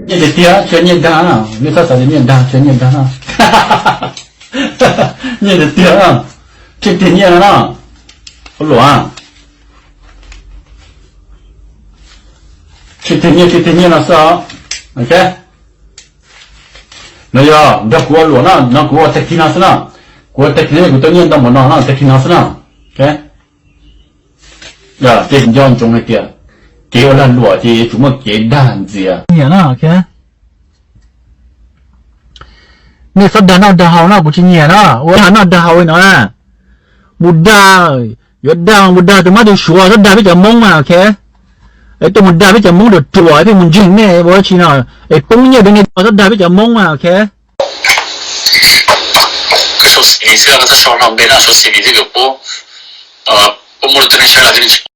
Nyiaj tiag tiag, tsis yog nyiaj dag, nej txhob xav tias nyiaj dag, tsis yog nyiaj dag. Nyiaj tiag tiag, tsis tiag nyiaj no na. Ua luam, tsis tiag nyiaj, tsis tiag nyiaj no xwb. Ok, no yog nrog kuv ua luam na, no kuv ua tag kis no xwb na. Kuv ua tag kis no, kuv tau nyiaj ntau npaum no no, tag kis no xwb na. Ok, ces nco ntsoov hais tias kev ua lag luam ces yuav tsum muaj kev dag ntxias. Nyiam na, ok. Nej txhob dag noj dag haus no, kuv tsis nyiam na, ua dag noj dag haus li no na. Mus dag, yuav dag mus dag tus mab tus suav, txhob dag peb cov Hmoob mas, ok. Es tuaj mus dag peb cov Hmoob ruam ruam, peb mus ntseeg nej ua dab tsi no, es poob nyiaj rau nej, txhob dag peb cov Hmoob mas, ok. Sau xim neej xwb, koj txhob sau hlo npe na, sau xim neej xwb, koj puas, puas muaj lus tias nej sawv daws thiaj li tsis